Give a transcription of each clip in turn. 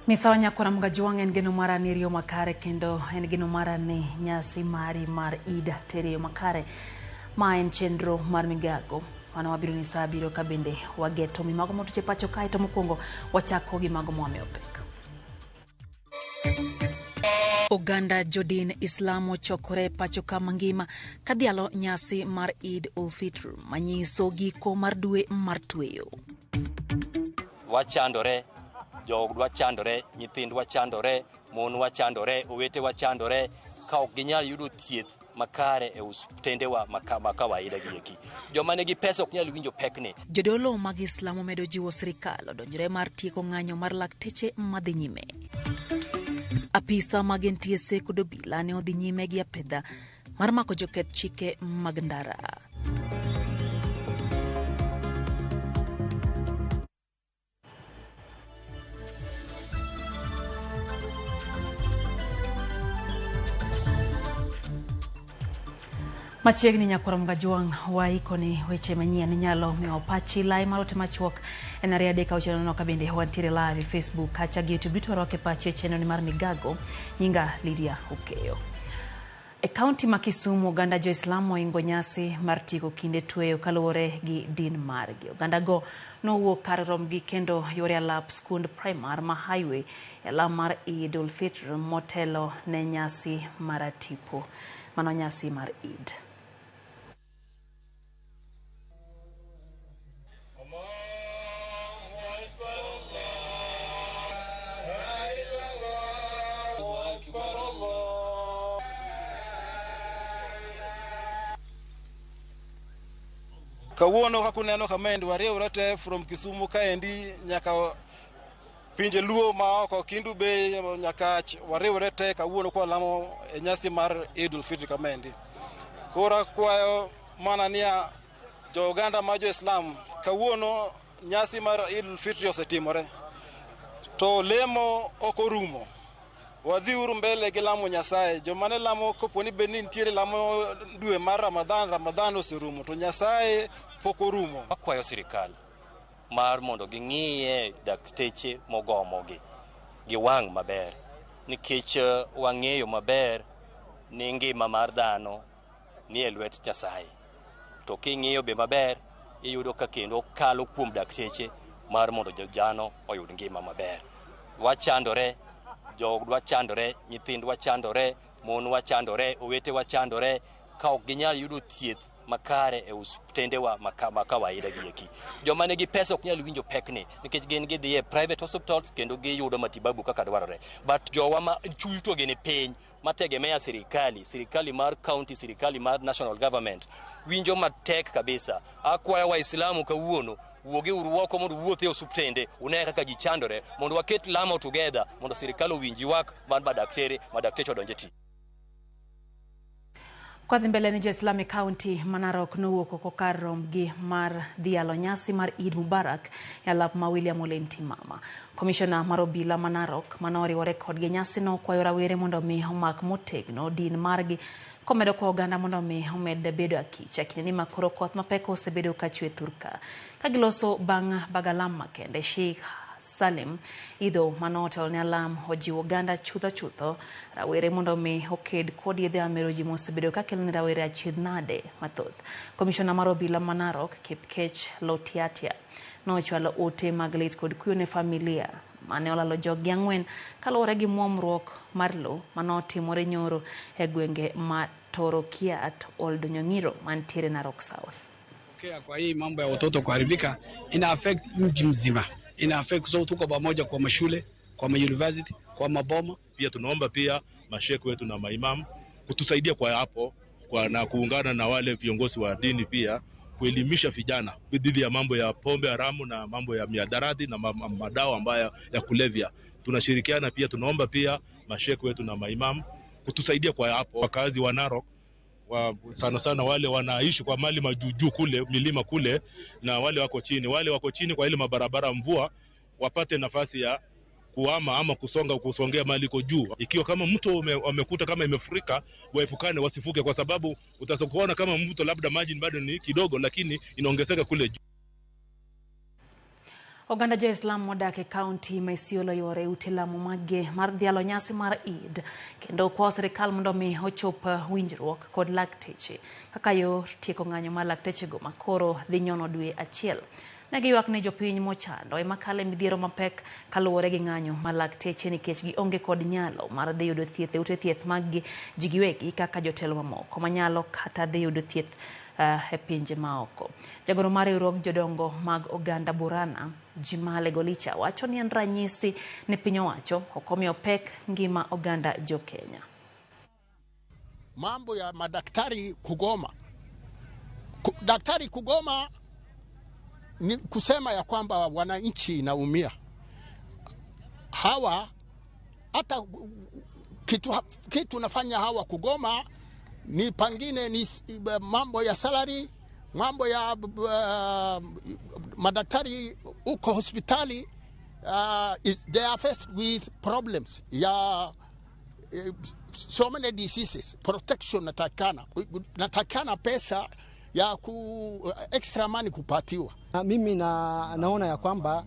Misawa nyakora Mgajwang' en geno mara ni riyo makare kendo en geno mara ni nyasi mari mar Eid tere yo makare. Ma en chenro mar migago. Mano wabiro ni saa abiriyo ka bende wageto mimago motuch e pacho kae to mokwongo wachako gi mago mwamiyo pek. Oganda jodin Islam ochokore e pacho ka mangima kadhialo nyasi mar Eid ul Fitr manyiso giko mar dwe mar tweyo. Wachandore, joodwa chandore, nyithindwa chandore, monwa chandore, owetewa chandore ka ok ginyal yudo thieth makare e osiptendewa ma kawaida gi eki. Joma nigi pesa ok nyal winjo pekni. Jodolo mag Islam omedo jiwo sirikal odonjore mar tieko ng'anyo mar lakteche madhi nyime. Apisa mag NTSA kod obila ne odhi nyime gi apedha mar mako joketh chike mag ndara. Machiegni nyakwar Mgajwang' waikoni weche manyien inyalo miyo pachi lai mar ote machuok en 2 3 6 0 ka bende wantiere live e Facebook kacha gi YouTube duto warwake pachi e chenro ni mar Migago. Nyinga Lydia Okeyo. E kaunti ma Kisumu, oganda jo-Islam oingo nyasi mar tieko kinde tweyo kaluwore gi din margi. Oganda go nowuok kar romgi kendo yore alap skund primar ma Highway e alam mar Eid ul Fitr motelo ne nyasi mar atipo. Mano nyasi mar Eid. Kawuono kaka uneno kamaendi wariwre te from Kisumu kaendi nyaka pinje Luo ma oko Kendu Bay nyaka wariwre te kawuono kwa lamo e nyasi mar Eid ul Fitr kamaendi. Koro akwayo mana niya jo oganda ma jo Islam kawuono nyasi mar Eid ul Fitr osetimore to lemo ok orumo. Wadhiuru mbele gi lamo Nyasaye. Joma ne lamo kopo ni bed ni nitiere lamo dwe mar Ramadhan, Ramadhan oserumo to Nyasaye pok orumo. Wakwayo sirikal mar mondo ging'iye dakteche mogomogi gi wang' maber nikech wang'eyo maber ni ngima mar dhano ni e lwet Nyasaye. To king'iyo be maber iyudo ka kendo kalo kuom dakteche mar mondo jano oyud ngima maber. Wachandore, joodwa chandore, nyithindwa chandore, monwa chandore, owetewa chandore ka ok ginyal yudo thieth makare e osiptendewa ma kawaida gi eki. Joma nigi pesa ok nyal winjo pekni nikech gin gidhi e private hospitals kendo giyudo matibabu kaka dwarore. But jowa ma chuto gi ni piny mategemea sirikali, sirikali mar county, sirikali mar national government winjo matek kabisa. Akwayo Waislamu kawuono wuogi uru oko mondo uwuoth e osiptende une kaka ji chandore mondo waket lamo together mondo sirikal owinj ywak mar madaktere madakteche odonj e tich. Kwadhi mbele ni jo-Islam e kaunti ma Narok nowuok oko kar romgi mar dhialo nyasi mar Eid Mubarak e alap ma William Ole Ntimama. Komishona mar obila ma Narok manoriwore kodgi e nyasino kwayo rawere mondo mi omak motegno din margi komedo kwa oganda mondo mi omed bedo akicha e kindeni ma koro koth mapek osebedo kachwe thurka. Ka giloso bang' bagalam makende, Sheikh Salim Idho manotelo ne alam ojiwo oganda chutho chutho rawere mondo mi oked kod yedhe mamero ji mosebedo kakelo ne rawere achiedh nade mathoth. Komishona mar obila ma Narok Kipkech Lotiatia nochwalo ote mag lit kod kuyo ne familia mane olalo joggi ang'wen kaluwore gi muomruok mar lo manotimore nyoro e gwenge ma Torokiat Oldonyong'iro mantiere Narok South. Kwa hii mambo ya watoto kuharibika ina affect mji mzima, ina affect kwa sababu tuko pamoja kwa mashule, kwa ma university, kwa maboma. Pia tunaomba pia mashekhe wetu na maimamu kutusaidia kwa hapo kwa na kuungana na wale viongozi wa dini pia kuelimisha vijana dhidi ya mambo ya pombe haramu na mambo ya mihadarati na madawa ambayo ya kulevya. Tunashirikiana pia, tunaomba pia mashekhe wetu na maimamu kutusaidia kwa hapo. Wakazi wa Narok wa, sana sana wale wanaishi kwa mali majuujuu kule milima kule na wale wako chini, wale wako chini kwa ile mabarabara mvua wapate nafasi ya kuhama ama kusonga kusongea mali iko juu. Ikiwa kama mto wamekuta kama imefurika, waepukane wasifuke, kwa sababu utakuona kama mto labda maji bado ni kidogo, lakini inaongezeka kule juu. Oganda jo-Islam modak e kaunti ma Isiolo yuore ute lamo maggi mar dhialo nyasi mar Eid kendo kwayo sirikal mondo mi ochop winjruok kod lakteche kaka yor tieko ng'anyo mar laktechego makoro dhi nyono dwe achiel. Ne giywak ni jopiny mochando ema kalo e midhiero mapek kaluwore gi ng'anyo mar lakteche nikech gionge kod nyalo mar dhi yudo thieth e ute thieth mag gi ji giwegi kaka jotelo mamoko manyalo kata dhi yudo thieth e pinje maoko. Jagoro mar riwruog jodongo mag oganda Borana, Jimale Golicha, wacho ni en ranyisi ni piny owacho ok omiyo pek ngima oganda jo Kenya. Mambo ya madaktari kugoma, daktari kugoma ni kusema ya kwamba wananchi inaumia. Hawa hata kitu nafanya hawa kugoma ni pangine ni mambo ya salary, mambo ya madaktari uko hospitali, they are faced with problems ya so many diseases. Protection natakana pesa ya ku extra money kupatiwa. Mimi naona ya kwamba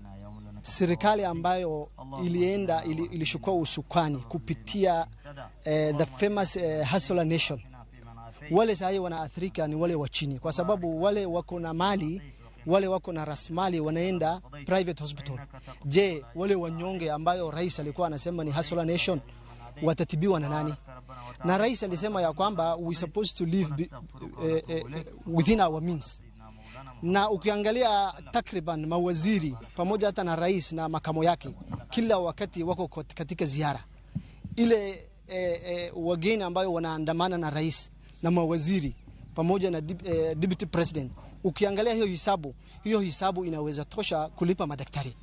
serikali ambayo ilienda ilishukua usukani kupitia the famous Hustler Nation, wale sahi wanaathirika ni wale wa chini, kwa sababu wale wako na mali, wale wako na rasilimali wanaenda private hospital. Je, wale wanyonge ambayo rais alikuwa anasema ni Hustler Nation watatibiwa na nani? Na rais alisema ya kwamba we supposed to live within our means. Na ukiangalia takriban mawaziri pamoja hata na rais na makamo yake kila wakati wako katika ziara ile, wageni ambayo wanaandamana na rais na mawaziri pamoja na deputy president, ukiangalia hiyo hisabu inaweza tosha kulipa madaktari.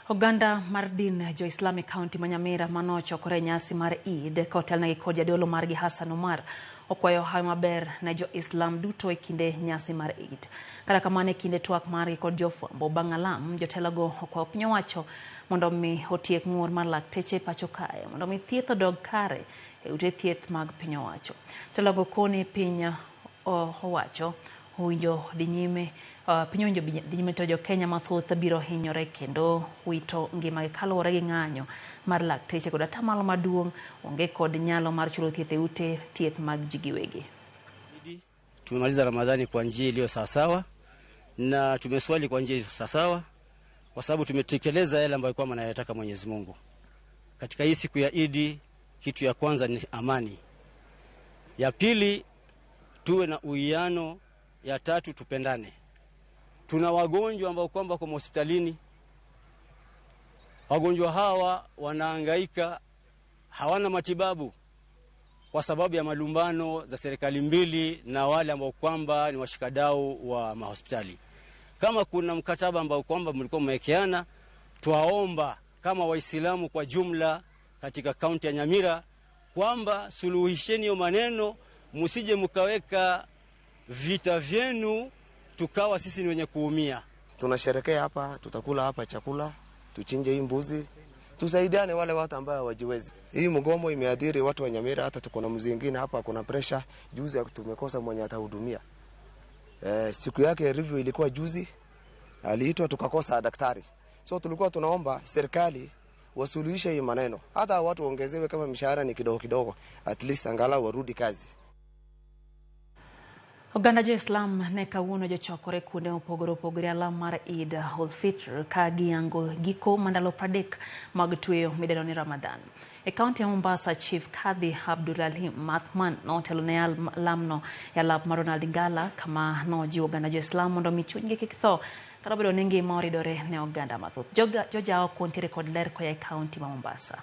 Oganda mar din jo-Islam e kaunti ma Nyamira manochokore nyasi mar Eid kotelnegi kod jadolo margi Hassan Omar okwayo hawi maber ne jo-Islam duto e kinde nyasi mar Eid. Kata kamano e kinde twak margi kod jofwambo bang' alam, jotelogo okwayo piny owacho mondo mi otiek ng'ur mar lakteche pacho kae mondo mi thieth odog kare e ute thieth mag piny owacho. Jotelogo koni piny owacho owinjo dhi nyime piny owinjo dhi nyime to jo Kenya mathoth biro hinyore kendo wito ngimagi kaluwore gi ng'anyo mar lakteche kod atamalo maduong' onge kod nyalo mar chulo thieth e ute thieth mag ji giwegi. Tumemaliza Ramadhani kwa njia iliyo sawasawa na tumeswali kwa njia iliyo sawasawa kwa sababu tumetekeleza yale ambayo kwamba anayataka Mwenyezi Mungu. Katika hii siku ya Idi, kitu ya kwanza ni amani. Ya pili, tuwe na uwiano. Ya tatu, tupendane. Tuna wagonjwa ambao kwamba kwa hospitalini. Wagonjwa hawa wanahangaika, hawana matibabu kwa sababu ya malumbano za serikali mbili na wale ambao kwamba ni washikadau wa mahospitali. Kama kuna mkataba ambao kwamba mlikuwa mmewekeana, twaomba kama Waislamu kwa jumla katika kaunti ya Nyamira kwamba suluhisheni hiyo maneno, msije mkaweka vita vyenu tukawa sisi ni wenye kuumia. Tunasherekea hapa, tutakula hapa chakula, tuchinje hii mbuzi, tusaidiane wale watu ambao hawajiwezi. Hii mgomo imeadhiri watu wa Nyamira, hata tuko na mzee mwingine hapa kuna pressure, juzi tumekosa mwenye atahudumia. Siku yake review ilikuwa juzi, aliitwa tukakosa daktari. So tulikuwa tunaomba serikali wasuluhishe hii maneno. Hata watu waongezewe kama mishahara ni kidogo kidogo, at least angalau warudi kazi. Oganda jo-Islam ne kawuono jochokore kuonde mopogore opogore alam mar Eid ul-Fitr ka giyango giko mar ndalo 30 mag tweyo midendo ni Ramadan. E kaunti ya Mombasa, Chief Kadhi Abdulalim Athman notelo ne alamno e alap mar Ronald Ngala kama nojiwo oganda jo-Islam mondo mi chunygi kik tho kata obedo ni ngima oridore ne oganda mathoth. Jojao kontiere kod ler koya e kaunti ma Mombasa.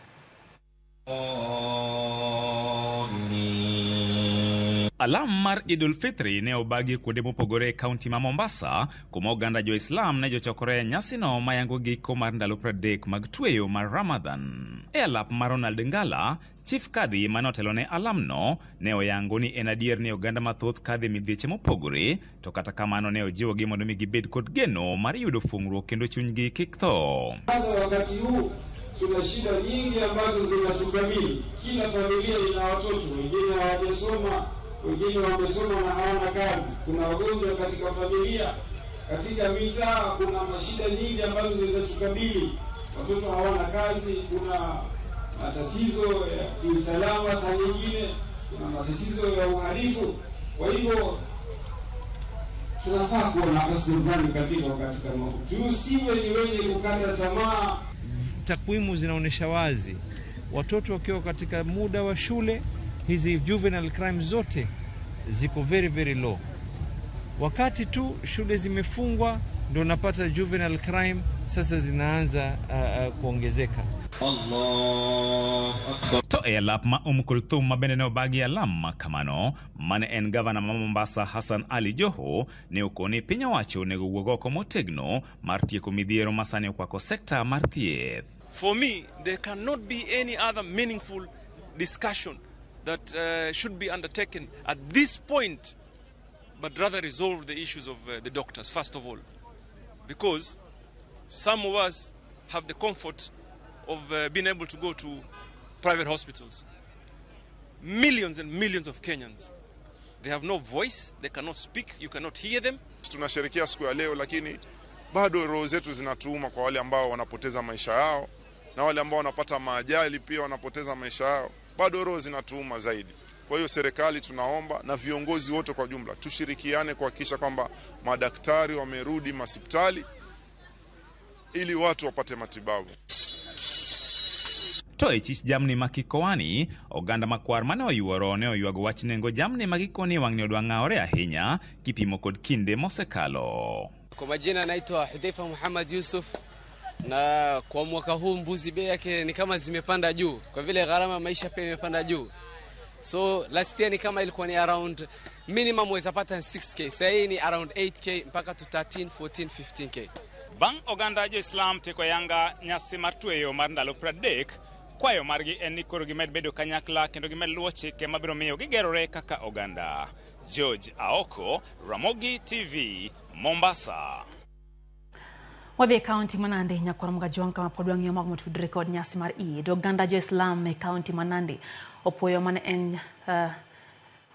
Alam mar Idul Fitri ne obagi kuonde mopogore e kaunti ma Mombasa, kuma oganda jo-Islam ne jochokore e nyasino mayango giko mar ndalo 30 mag tweyo mar Ramadan. E alap mar Ronald Ngala, Chief Kadhi manotelo ne alamno ne oyango ni en adier ni oganda mathoth kadhe midhieche mopogore, to kata kamano ne ojiwogi mondo mi gibed kod geno mar yudo fungruok kendo chunygi kik tho. Sasa wakati huu tuna shida nyingi ambazo zinatukabili. Kila familia ina watoto, wengine hawajasoma, wengine wamesoma na hawana kazi. Kuna wagonjwa katika familia. Katika mitaa kuna mashida nyingi ambazo zinatukabili, watoto hawana kazi, kuna matatizo ya kiusalama, saa nyingine kuna matatizo ya uhalifu. Kwa hivyo tunafaa kuwa na husnul katika wakati kama huu, tusiwe ni wenye kukata tamaa. Takwimu zinaonyesha wazi watoto wakiwa katika muda wa shule, hizi juvenile crime zote ziko very very low. Wakati tu shule zimefungwa ndio unapata juvenile crime sasa zinaanza kuongezeka. Allah Akbar. To e alap ma Kulthum ma bende ne obagi alam ma kamano mane en gavana ma Mombasa Hassan Ali Joho ne okoni piny owacho onego wuog oko motegno mar tieko midhiero ma sani okwako sekta mar thieth. For me, there cannot be any other meaningful discussion that should be undertaken at this point, but rather resolve the issues of the doctors first of all, because some of us have the comfort of being able to go to private hospitals. Millions and millions of Kenyans, they have no voice, they cannot speak, you cannot hear them. Tunasherehekea siku ya leo, lakini bado roho zetu zinatuuma kwa wale ambao wanapoteza maisha yao na wale ambao wanapata maajali pia wanapoteza maisha yao, bado roho zinatuuma zaidi. Kwa hiyo serikali tunaomba na viongozi wote kwa jumla tushirikiane kuhakikisha kwamba madaktari wamerudi masipitali ili watu wapate matibabu. To e chich jamni ma Kikowani, oganda makwar mane oyuoro ne oywago wach nengo jamni ma gikoni wang'ni odwa ng'awore ahinya kipimo kod kinde mosekalo. Kwa majina naitwa Hudhaifa Muhammad Yusuf, na kwa mwaka huu mbuzi bei yake ni kama zimepanda juu kwa vile gharama maisha pia imepanda juu. So last year ni kama ilikuwa ni around minimum waweza pata 6k, sasa hii ni around 8k mpaka to 13, 14, 15k. Bang' oganda jo Islam tieko yanga nyasi mar tweyo mar ndalo 30, kwayo margi en ni koro gimed bedo kanyakla kendo gimed luwo chike mabiro miyo gigerore kaka oganda. George Aoko, Ramogi TV, Mombasa. Wadhi e kaunti ma Nandi, nyakwar Mgajwang' kama pod wang'iyo mago motudore kod nyasi mar Eid. Oganda jo Islam e kaunti ma Nandi opuoyo mane en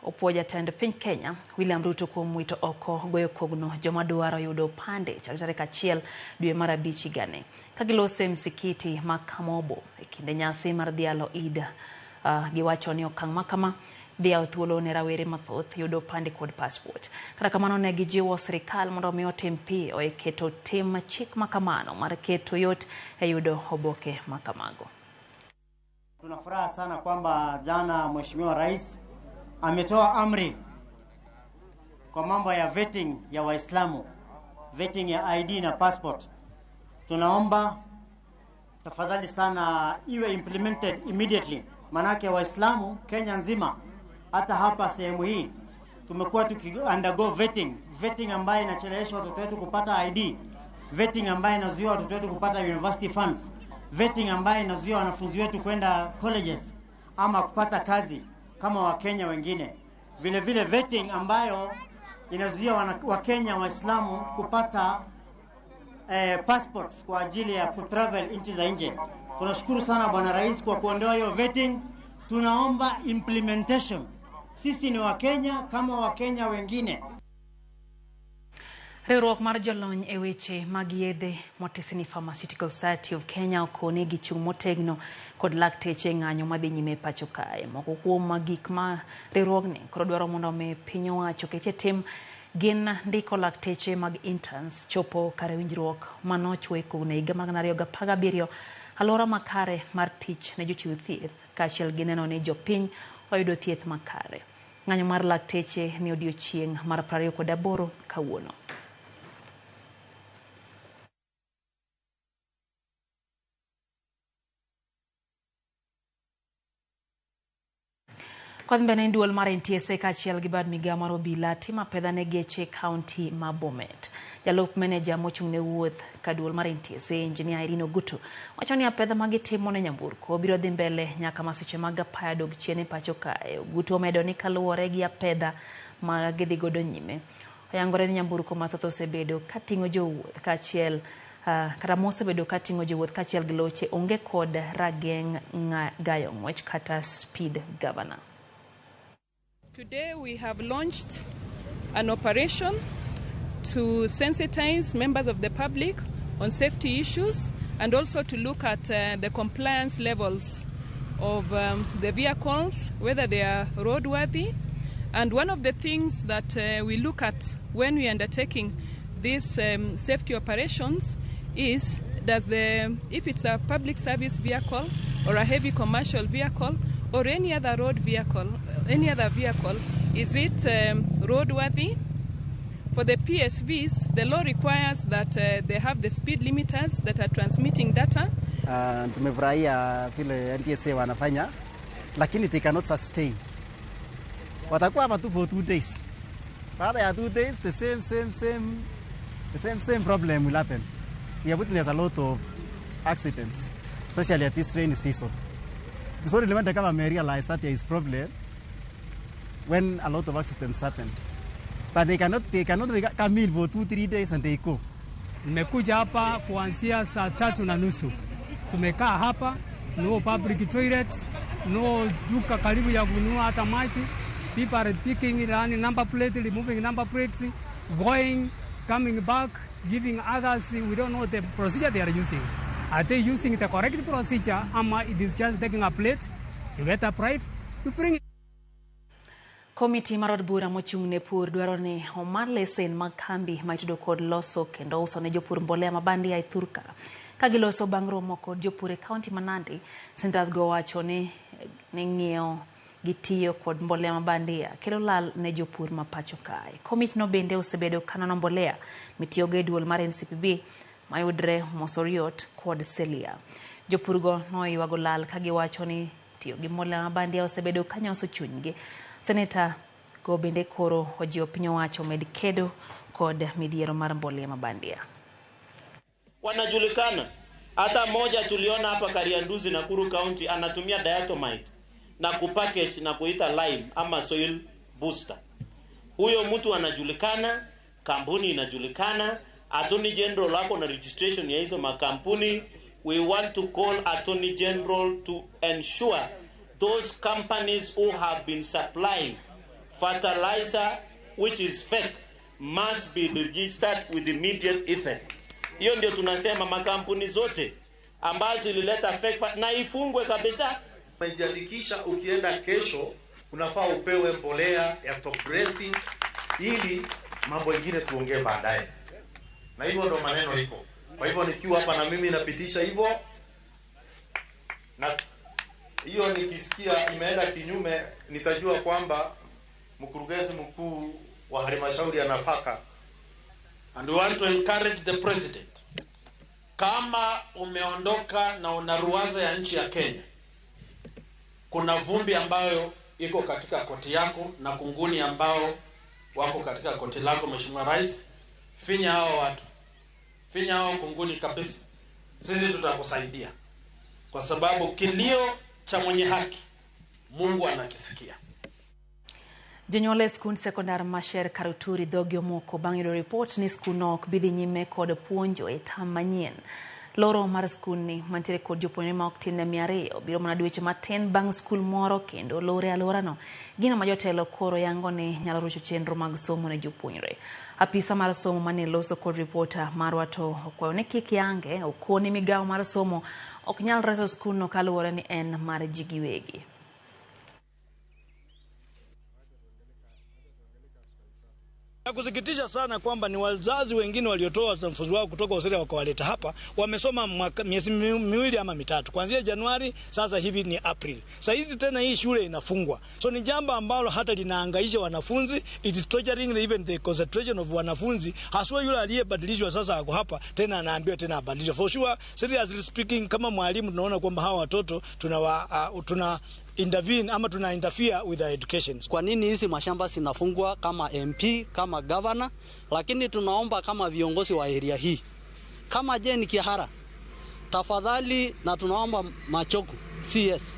opuoyo jatend piny Kenya William Ruto kuom wito oko goyo kogno joma dwaro yudo opande chak tarik 1 dwe mar 5 higani. Ka gilose msikiti ma Kamobo e kinde nyasi mar dhialo Eid, giwacho ni okang' ma kama dhi yawo thuolo ne rawere mathoth yudo opande kod passport. Kata kamano ne gijiwo sirikal mondo omi otim piyo e keto tim chik ma kamano mar keto yot e yudo oboke ma kamago. Tuna furaha sana kwamba jana Mheshimiwa Rais ametoa amri kwa mambo ya vetting ya Waislamu, vetting ya ID na passport. Tunaomba tafadhali sana iwe implemented immediately, manake Waislamu Kenya nzima, hata hapa sehemu hii tumekuwa tuki undergo vetting ambayo inachelewesha watoto wetu kupata ID, vetting ambayo inazuia watoto wetu kupata university funds, vetting ambayo inazuia wanafunzi wetu kwenda colleges ama kupata kazi kama Wakenya wengine. Vile vile vetting ambayo inazuia Wakenya Waislamu kupata passports kwa ajili ya kutravel nchi za nje. Tunashukuru sana Bwana Rais kwa kuondoa hiyo vetting. Tunaomba implementation. Sisi ni Wakenya kama Wakenya wengine. Riwruok mar jolony e weche mag yedhe motisi ni Pharmaceutical Society of Kenya okoni gichung' motegno kod lakteche e ng'anyo madhi nyime e pacho kae. Moko kuom gik ma riwruogni koro dwaro mondo omi piny owacho oketie tim gin ndiko lakteche mag interns chopo kare winjruok manochwe kogno e higa mar 2017, alwora makare mar tich ne jochiw thieth kaachiel gi neno ni jopiny oyudo thieth makare. Ng'anyo mar lakteche ni odiochieng' mar 28 kawuono. Kodhi mbele en duol mar NTSA kaachiel gi bad migao mar obila timo apedha ne geche kaunti ma Bomet. Jalup meneja mochung' ne wuoth ka duol mar NTSA Engineer Irene Ogutu wacho ni apedha ma gitimo ne nyamburko biro dhi mbele nyaka masiche mag apaya dog chien e pacho kae. Ogutu omedo ni kaluwore gi apedha ma gidhi godo nyime, oyangore ni nyamburko mathoth osebedo kating'o jowuoth kaachiel kata mosebedo kating'o jowuoth kaachiel gi loche onge kod rageng' gayo ng'wech kata speed governor. Today we have launched an operation to sensitize members of the public on safety issues and also to look at the compliance levels of the vehicles, whether they are roadworthy. And one of the things that we look at when we are undertaking these safety operations is if it's a public service vehicle or a heavy commercial vehicle or any other road vehicle, any other vehicle, is it roadworthy? For the PSVs, the law requires that they have the speed limiters that are transmitting data. Tumefurahia vile NTSA wanafanya, lakini they cannot sustain. Watakuwa hapa tu for 2 days. Baada ya 2 days, the same problem will happen. We have witnessed a lot of accidents, especially at this rainy season. It's only when the government realized that there is problem when a lot of accidents happened. But they cannot come in for 2-3 days and they go. Nimekuja hapa kuanzia saa 3:30. Tumekaa hapa, no public toilet, no duka karibu ya kununua hata maji. People are picking running number plate, removing number plates, going, coming back, giving others. We don't know the procedure they are using. Are they using the correct procedure? Ama it is just taking a plate, you get a price, you bring it. Komiti mar od bura mochung' ne pur dwaro ni omar lesen mag kambi ma itudo kod loso kendo uso ne jopur mbolea ma bandia e thurka. Ka giloso bang' romo kod jopur e kaunti ma Nandi, senators go wacho ni ng'iewo gi tiyo kod mbolea ma bandia kelo lal ne jopur ma pacho kae. Komiti no bende osebedo kanono mbolea mitiyogo e duol mar NCPB mayudre Mosoriot kod Selia. Jopurgo noywago lal ka giwacho ni tiyo gi mbolea ma bandia osebedo ka nyoso chunygi. Seneta go bende koro ojiwo piny owacho med kedo kod midhiero mar mbolea ma bandia. Wanajulikana. Hata moja tuliona hapa Karianduzi Nakuru County anatumia diatomite na kupackage na kuita lime ama soil booster. Huyo mtu anajulikana, kampuni inajulikana, Attorney General wako na registration ya hizo makampuni. We want to call Attorney General to ensure those companies who have been supplying fertilizer which is fake must be registered with immediate effect. Hiyo ndio tunasema makampuni zote ambazo ilileta fake na ifungwe kabisa. Umejiandikisha, ukienda kesho unafaa upewe mbolea ya top dressing ili mambo mengine tuongee baadaye. Na hivyo ndo maneno iko. Kwa hivyo nikiwa hapa na mimi napitisha hivyo, na hiyo nikisikia imeenda kinyume nitajua kwamba mkurugenzi mkuu wa halmashauri ya nafaka. And we want to encourage the president. Kama umeondoka na una ruwaza ya nchi ya Kenya, kuna vumbi ambayo iko katika koti yako na kunguni ambao wako katika koti lako, Mheshimiwa Rais, finya hao watu. Finya hao kunguni kabisa. Sisi tutakusaidia. Kwa sababu kilio cha mwenye haki Mungu anakisikia. Jonyuol e skund sekondar ma Sher Karuturi dhogi omoko bang' yudo ripot ni skundno ok bi dhi nyime kod puonjo e tam manyien. Loro mar skundni mantiere kod jopuonjre ma ok tin ne 200 biro mana dweche matin bang' skul moro kendo lor e alworano. Gino ma jotelo koro yango ni nyalo rocho chenro mag somo ne jopuonjre. Apisa mar somo mane loso kod ripota marwa to okwayo ni kik yange okoni migawo mar somo ok nyal reso skundno kaluwore ni en mar ji giwegi. Kusikitisha sana kwamba ni wazazi wengine waliotoa wanafunzi wao kutoka Australia wakawaleta hapa, wamesoma miezi miwili ama mitatu kuanzia Januari, sasa hivi ni April. Sasa hizi tena hii shule inafungwa. So ni jambo ambalo hata linahangaisha wanafunzi, it is torturing even the concentration of wanafunzi, haswa yule aliyebadilishwa sasa ako hapa tena anaambiwa tena abadilishwe. For sure, seriously speaking, kama mwalimu tunaona kwamba hawa watoto tuna intervene ama tuna interfere with their education. Kwa nini hizi mashamba zinafungwa kama MP, kama governor? Lakini tunaomba kama viongozi wa area hii, kama Jane Kihara, tafadhali, na tunaomba Machoku CS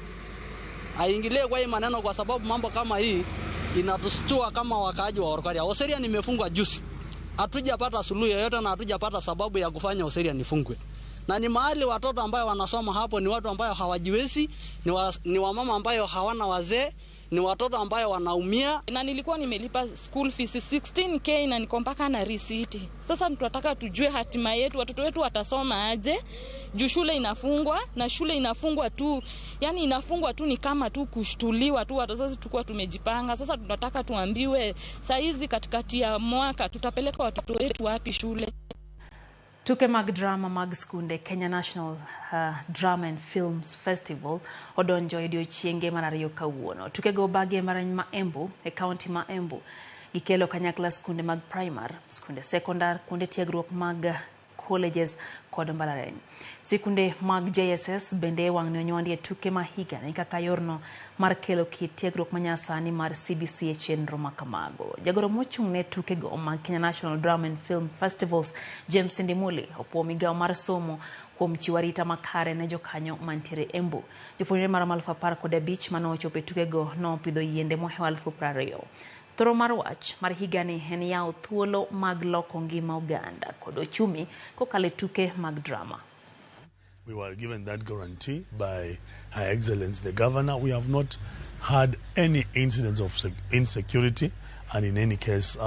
aingilie kwa hii maneno, kwa sababu mambo kama hii inatustua kama wakaaji wa Olkaria. Oserian nimefungwa juzi, hatujapata suluhu yoyote na hatujapata sababu ya kufanya Oserian nifungwe. Na ni mahali watoto ambayo wanasoma hapo ni watu ambayo hawajiwezi, ni wamama ambayo hawana wazee, Ni watoto ambayo wanaumia. Na nilikuwa nimelipa school fees 16K na niko mpaka na risiti. Sasa tunataka tujue hatima yetu, watoto wetu watasoma aje? Juu shule inafungwa na shule inafungwa tu. Yani inafungwa tu ni kama tu kushtuliwa tu, wazazi tulikuwa tumejipanga. Sasa tunataka tuambiwe saa hizi katikati ya mwaka tutapeleka watoto wetu wapi shule? Tuke mag drama mag skunde Kenya National Drama and Films Festival odonjo e odiechienge mar ariyo kawuono. Tukego obagi e ma Embu e kaunti ma Embu. Gikelo kanyakla skunde mag primar, skunde sekondar, kuonde tiegruok mag colleges kod mbalariany. Sikunde mag JSS bende wang'ni onywandi e tuke ma higani kaka yorno mar kelo kit tiegruok manyasani mar CBC e chenro makamago. Jagoro mochung' ne tukego mag Kenya National Drama and Film Festivals James Ndimuli opuo migawo mar somo kuom chiwo arita makare ne jokanyo mantiere Embu. Jopuonjre maromo 15,000 mane ochopo e tukego nopidho yiende mohewo 20,000. Thoro mar wach mar higani en yawo thuolo mag loko ngima oganda kod ochumi kokalo e tuke mag drama. We were given that guarantee by Her Excellency the Governor. We have not had any incidents of insecurity, and in any case,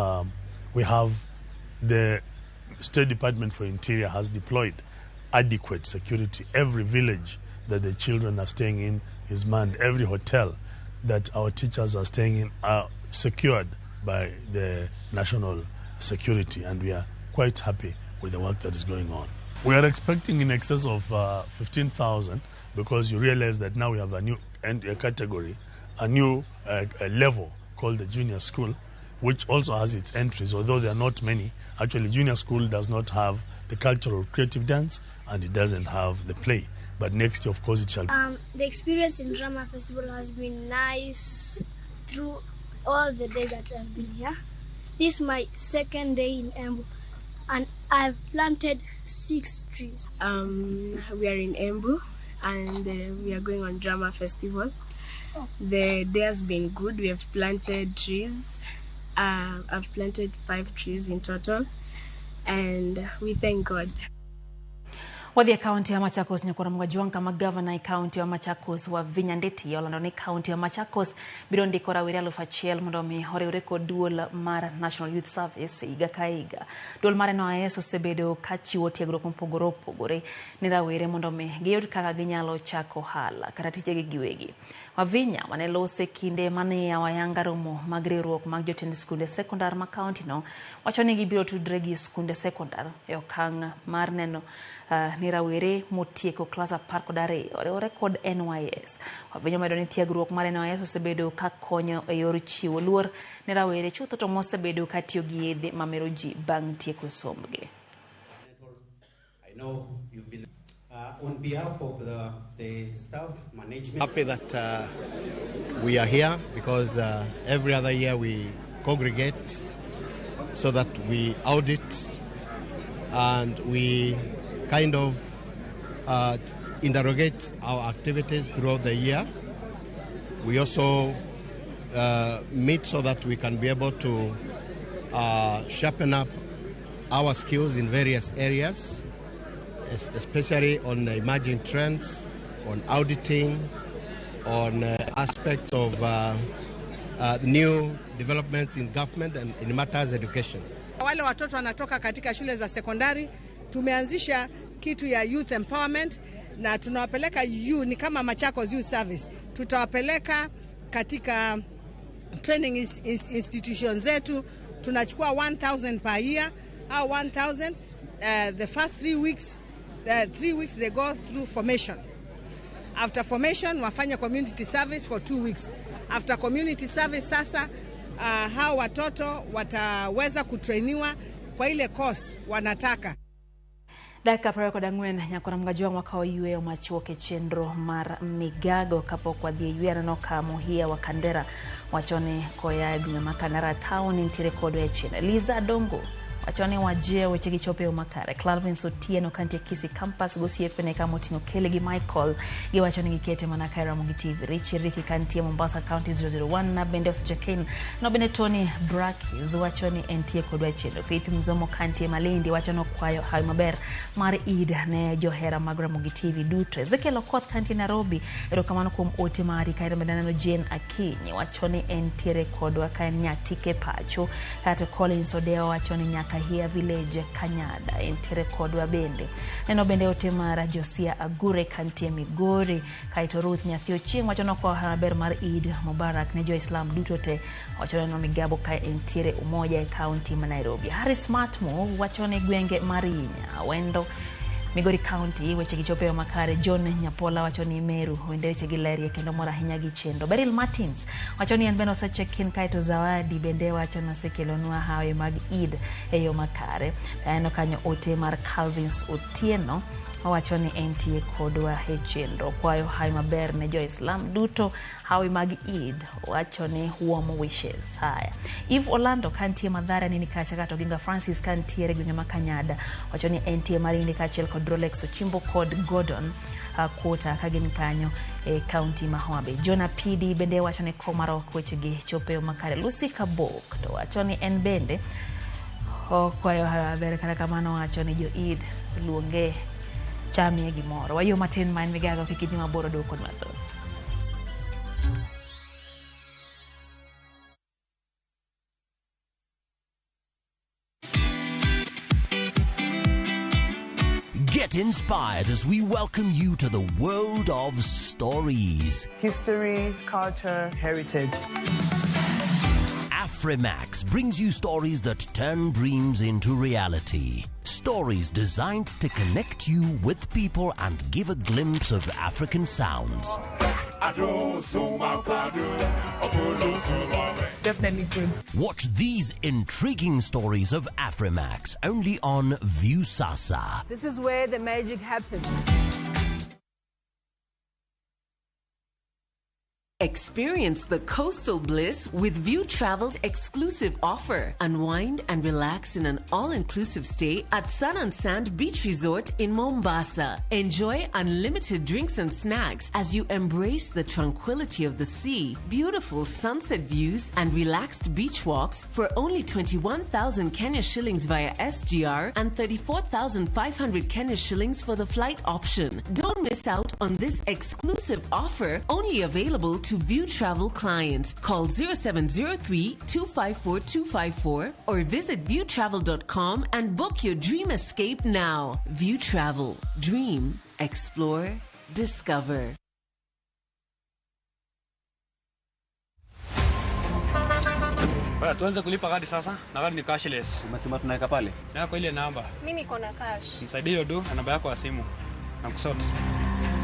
we have the State Department for Interior has deployed adequate security. Every village that the children are staying in is manned. Every hotel that our teachers are staying in are secured by the national security, and we are quite happy with the work that is going on. We are expecting in excess of 15,000, because you realize that now we have a new category, a new a level called the junior school, which also has its entries, although there are not many. Actually, junior school does not have the cultural creative dance, and it doesn't have the play. But next year, of course, it shall. The experience in Drama Festival has been nice through all the days that I've been here. This is my second day in Embu, and I've planted 6 trees. We are in Embu, and we are going on Drama Festival. The day has been good. We have planted trees. I've planted 5 trees in total, and we thank God. Wadhi e kaunti ya Machakos nyakoro Mgajwang' kama gavana e kaunti ya Machakos Wavinya Ndeti olando ni kaunti ya Machakos biro ndiko rawere 1,000 mondo mi oriwre kod duol mar National Youth Service higa ka higa. Duol mar NYS osebedo ka chiwo tiegruok mopogore opogore ne rawere mondo mi giyud kaka ginyalo chako ohala kata tijegi giwegi. Wavinya mane lose kinde mane yawo ayanga romo mag riwruok mag jotend skunde sekondar ma kaunti no wacho ni gibiro tudre gi skunde sekondar e okang' mar neno ni rawere motieko klas 12 oriwore kod NYS. Wavinya medo ni tiegruok mar NYS osebedo ka konyo e yor chiwo luor ne rawere chutho to mosebedo ka tiyo gi yedhe mamero ji bang' tieko sombgi. I know you've been on behalf of the staff management. Happy that we are here because every other year we congregate so that we audit and we kind of interrogate our activities throughout the year. We also meet so that we can be able to sharpen up our skills in various areas, especially on emerging trends, on auditing, on aspects of new developments in government and in matters education. Wale watoto wanatoka katika shule za sekondari, tumeanzisha kitu ya youth empowerment na tunawapeleka ni kama Machakos Youth Service. Tutawapeleka katika training institution zetu. Tunachukua 1,000 per year au 1,000 the first 3 weeks, 3 weeks they go through formation. After formation wafanya community service for 2 weeks. After community service sasa hao watoto wataweza kutrainiwa kwa ile course wanataka. Dakika 24 nyakora Mgajwang' wakawo yweyo machuok e chenro mar migago kapok wadhi e yweyo. Aneno ka Muhia wa Kandera wacho ni koya e gwenge ma Kandera town nitiere kodwa e chien. Liza Dongo Wacho ni wajie weche gi chopo e yo makare. Clalvin Otieno kantie Kisii Campus gosiepene kama oting'o Kelly gi Michael giwacho ni gikete mana ka e Ramogi TV. Richie Ricky kantie Mombasa County 001 na bende osecheck-in. No bende Tony Brakis wacho ni entie kodwa e chenro. Faith Mzomo kantie Malindi wacho ni okwayo hawi maber mar Eid ne johera mag Ramogi TV duto. Ezekiel Okoth kantie Nairobi, erokamano kuom ote mari. Kaeto bende aneno Jane Akinyi wacho ni entiere kodwa ka en Nyatike pacho. Kaeto Collins Odeo wacho ni nyaka Hia Village Kanyada entiere kodwa bende. Neno bende ote mar Josia Agure kantie Migori. Kaeto Ruth Nyathi Ochieng wacho ni okwayo hawi maber mar Eid Mubarak ne jo-Islam duto te. Wacho ni Migabo ka entiere Umoja e kaunti ma Nairobi. Harry Smart Move wacho ni gwenge mar Inya Wendo Migori County weche gi chopo e yo makare. John Nyapola wacho ni Meru wende weche gi lerie kendo mor ahinya gi chenro. Beryl Martins wacho ni en bende osecheck in kaeto Zawadi bende wacho ni osekelonwa hawi mag Eid e yo makare. Aneno kanyo ote mar Calvins Otieno owacho ni entie kodwa e chenro. Kwayo hawi maber ne jo-Islam duto hawi mag Eid wacho ni warm wishes. Haya. Eve Orlando kantie Mathare nini kacha kato Ginga Francis kantiere gwenge ma Kanyada wacho ni entie Malindi kaachiel kod Rolex Ochimbo kod Gordon Quota ka gin kanyo e kaunti ma Homa Bay. Jonah PD bende wacho ni Komarok wechegi chopo e yo makare. Lucy Kabok to wacho ni en bende okwayo hawi maber kata kamano wacho ni jo Eid luonge chamie gimoro. Wayuo matin ma en migago kik idhi mabor oduok kod mathoth. Get inspired as we welcome you to the world of stories. History, culture, heritage. Afrimax brings you stories that turn dreams into reality. Stories designed to connect you with people and give a glimpse of African sounds. Definitely good. Watch these intriguing stories of Afrimax only on Viusasa. This is where the magic happens. Experience the coastal bliss with View Travel's exclusive offer. Unwind and relax in an all-inclusive stay at Sun and Sand Beach Resort in Mombasa. Enjoy unlimited drinks and snacks as you embrace the tranquility of the sea, beautiful sunset views, and relaxed beach walks for only 21,000 Kenya shillings via SGR and 34,500 Kenya shillings for the flight option. Don't miss out on this exclusive offer, only available to View Travel clients. Call 0703 254 254 or visit viewtravel.com and book your dream escape now. View Travel. Dream, explore, discover. Baya, tuanze kulipa kadi sasa na kadi ni cashless. Umesema tunaweka pale? Na kwa ile namba. Mimi niko na cash. Nisaidie hiyo do na namba yako ya simu. Na kusort.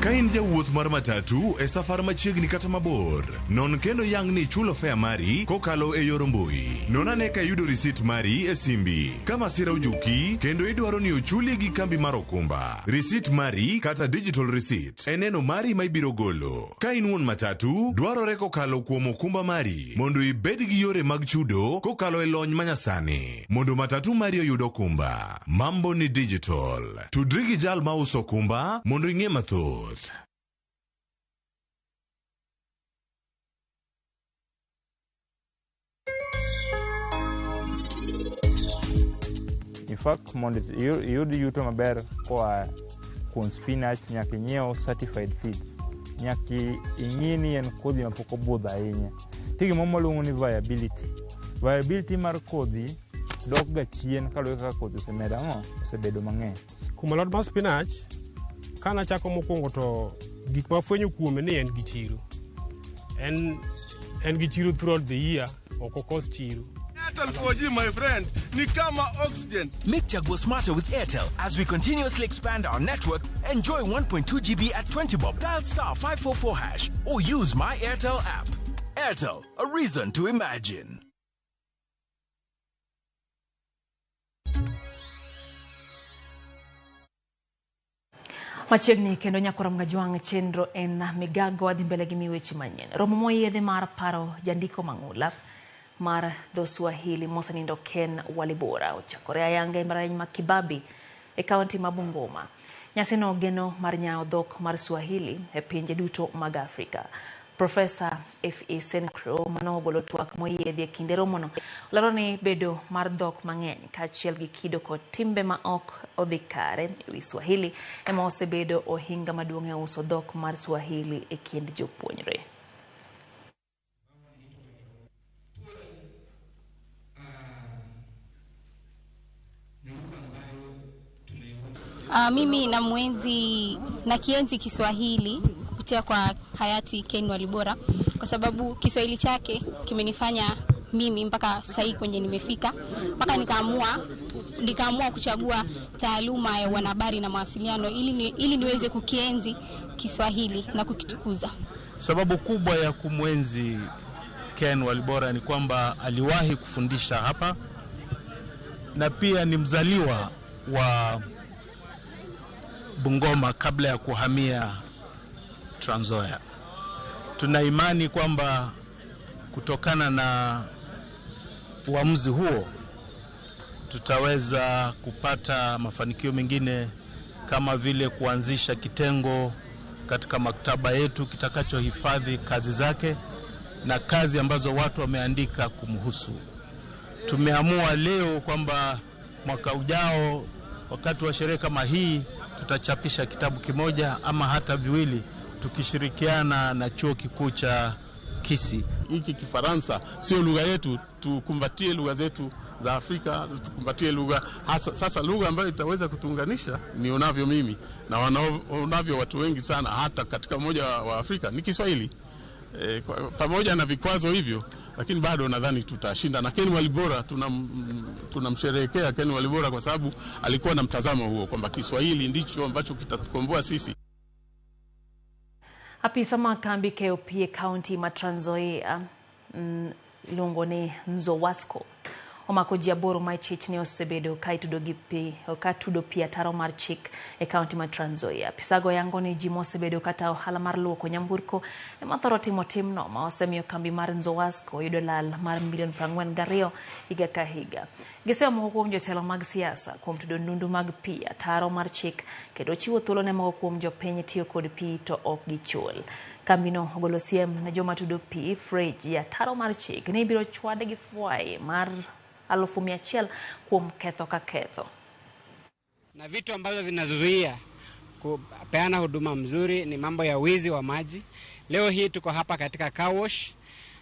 Ka in jawuoth mar matatu e safar machiegni kata mabor, non kendo yang ni ichulo fare mari kokalo e yor mbui. Non ane ka iyudo risit mari e simbi. Ka masira ojuki kendo idwaro ni ochuli gi kambi mar okumba, risit mari kata digital receipt e neno mari ma ibiro golo. Ka in wuon matatu, dwarore kokalo kuom okumba mari mondo ibed gi yore mag chudo kokalo e lony manyasani mondo matatu mari oyud okumba. Mambo ni digital. Tudri gi jal mauso okumba mondo ing'e mathoth. In fact, mondo iyud yuto maber koa kuom spinach, nyaka inyiew certified seeds. Nyaka ing'i ni en kodhi mapok obudho ahinya. Nitie gimoro mwaluongo ni viability. Viability mar kodhi dok ga chien kaluwore kaka kodhi osemedo ang'o, osebedo mang'eny. Kuom alot mar spinach, kanachako mokwongo to gik mafwenyo kuome ni en gi chiro. En gi chiro throughout the year, ok okos chiro. Airtel 4G, my friend, ni kama oxygen. Make Chagua smarter with Airtel. As we continuously expand our network, enjoy 1.2 GB at 20 bob. Dial star 544 hash or use my Airtel app. Airtel, a reason to imagine. Machiegni kendo nyakoro Mgajwang' chenro en migago adhi mbele gi mi weche manyien. Romo moyiedhi mar paro jandiko mang'ula mar dho Swahili mosenindo Ken Walibora ochakore ayanga e mbalariany ma Kibabii e kaunti ma Bungoma. Nyasino geno mar nyawo dhok mar Swahili e pinje duto mag Afrika. Profesa F.E. Senkro manogolo twak moyiedhi e kinde romono olero ni bedo mar dhok mang'eny kaachiel gi kido kod timbe ma ok odhi kare ewi Swahili ema osebedo ohinga maduong' e uso dhok mar Swahili e kind jopuonjre. Mimi namwenzi na kienzi Kiswahili kupitia kwa hayati Ken Walibora kwa sababu Kiswahili chake kimenifanya mimi mpaka sasa kwenye nimefika, mpaka nikaamua kuchagua taaluma ya wanahabari na mawasiliano ili niweze kukienzi Kiswahili na kukitukuza. Sababu kubwa ya kumwenzi Ken Walibora ni kwamba aliwahi kufundisha hapa na pia ni mzaliwa wa Bungoma kabla ya kuhamia Trans Nzoia. Tuna imani kwamba kutokana na uamuzi huo tutaweza kupata mafanikio mengine kama vile kuanzisha kitengo katika maktaba yetu kitakachohifadhi kazi zake na kazi ambazo watu wameandika kumhusu. Tumeamua leo kwamba mwaka ujao wakati wa sherehe kama hii tutachapisha kitabu kimoja ama hata viwili tukishirikiana na chuo kikuu cha Kisii. Hiki Kifaransa sio lugha yetu, tukumbatie lugha zetu za Afrika, tukumbatie lugha hasa. Sasa lugha ambayo itaweza kutuunganisha ni unavyo mimi na wanavyo watu wengi sana hata katika Umoja wa Afrika ni Kiswahili. Pamoja na vikwazo hivyo, lakini bado nadhani tutashinda. Na Ken Walibora tunamsherehekea Ken Walibora kwa sababu alikuwa na mtazamo huo kwamba Kiswahili ndicho ambacho kitatukomboa sisi. Apisa ma kambi KOP e kaunti ma Trans Nzoia iluongo ni Nzowasco omako ji 8 ma ichich ni osebedo ka itudo gi pi ka tudo pi ataro mar chik e kaunti ma Trans Nzoia. Apisago yango ni ji mosebedo kata ohala mar luoko nyamburko ema thoro timo timno ma osemiyo kambi mar Nzowasco yudo lal mar milion 42 higa ka higa. Giseyo moko kuom jotelo mag siasa kuom tudo nundu mag pi ataro mar chik kendo chiwo thuolo ne moko kuom jopiny tiyo kod pi to ok gichul. Kambino ogolo siem ne joma tudo pi freji ataro mar chik ni ibiro chwade gi fwai mar 100,000 kuom ketho ka ketho. Na vitu ambavyo vinazuia kupeana huduma mzuri ni mambo ya wizi wa maji. Leo hii tuko hapa katika car wash.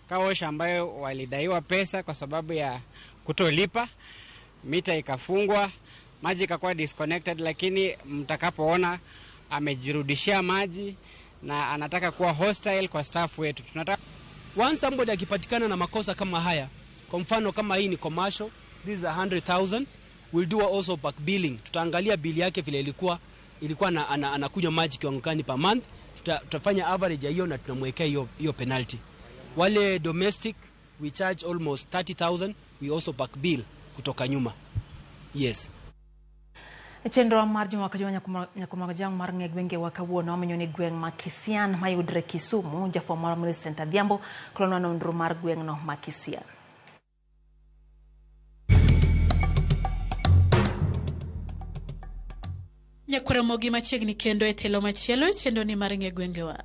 Car wash ambayo walidaiwa pesa kwa sababu ya kutolipa, mita ikafungwa, maji ikakuwa disconnected, lakini mtakapoona amejirudishia maji na anataka kuwa hostile kwa staff wetu. Tunataka once somebody akipatikana na makosa kama haya, kwa mfano kama hii ni commercial, this is 100,000, we'll do also back billing. Tutaangalia bili yake vile ilikuwa na anakunywa maji kiwango gani per month, tutafanya average ya hiyo na tunamwekea hiyo penalty. Wale domestic we charge almost 30,000, we also back bill kutoka nyuma. Yes. Chenro mar juma ka juma nyakomagajang mar ng'e gwenge wa kawuono amenyo ni gweng' ma Kisian mayudre Kisumu. Jafwambo mar Millicent Adhiambo kolonwa nonro mar gweng'no ma Kisian. Nyakwaramogi machiegni kendo e telo machielo chenro ni mar ng'e gwengewa.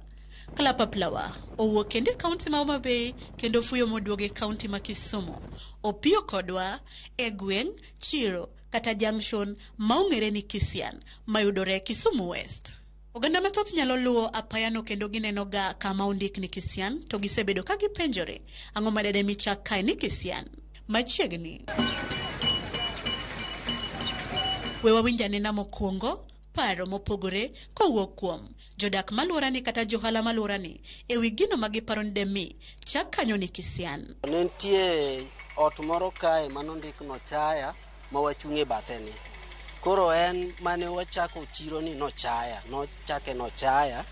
Kalapaplawa owuok kendo e kaunti ma Homa Bay kendo fuyo moduogo e kaunti ma Kisumu. Opiyo kodwa e gweng' Chiro kata junction ma ong'ere ni Kisian mayudore Kisumu West. Oganda mathoth nyalo luwo apayano kendo gineno ga kama ondik ni Kisian to gisebedo ka gipenjore ang'o madede michak kae ni Kisian. Machiegni. We wawinj anena mokwongo paro mopogore kowuok kuom jodak maluorani kata johala maluorani ewi gino ma giparo ni demi chak kanyo ni Kisian. Ne nitie ot moro kae manondik Nochaya ma wachung' e bathe ni. Koro en mane wachako chiro ni Nochaya, nochake Nochaya,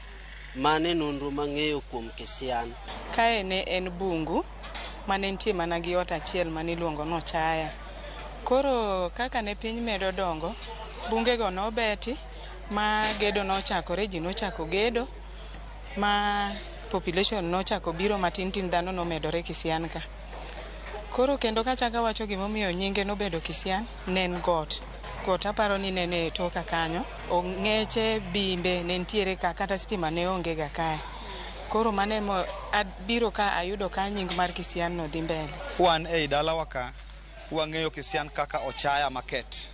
mane nonro mang'eyo kuom Kisian. Kae ne en bungu mane nitie mana gi ot achiel mane iluongo Nochaya. Koro kaka ne piny medo dongo, bungego nobeti ma gedo nochakore, ji nochako gedo ma population nochako biro matin tin, dhano nomedore Kisian ka. Koro kendo kachako awacho gimomiyo nyinge nobedo Kisian, ne en got. Got aparo ni ne e toka kanyo. Ong'eche bimbe ne nitiere ka kata stima ne onge ga kae. Koro mano ema abiro ka ayudo ka nying mar Kisian no dhi mbele. Wan ei dalawa ka wang'eyo Kisian kaka Ochaya Market.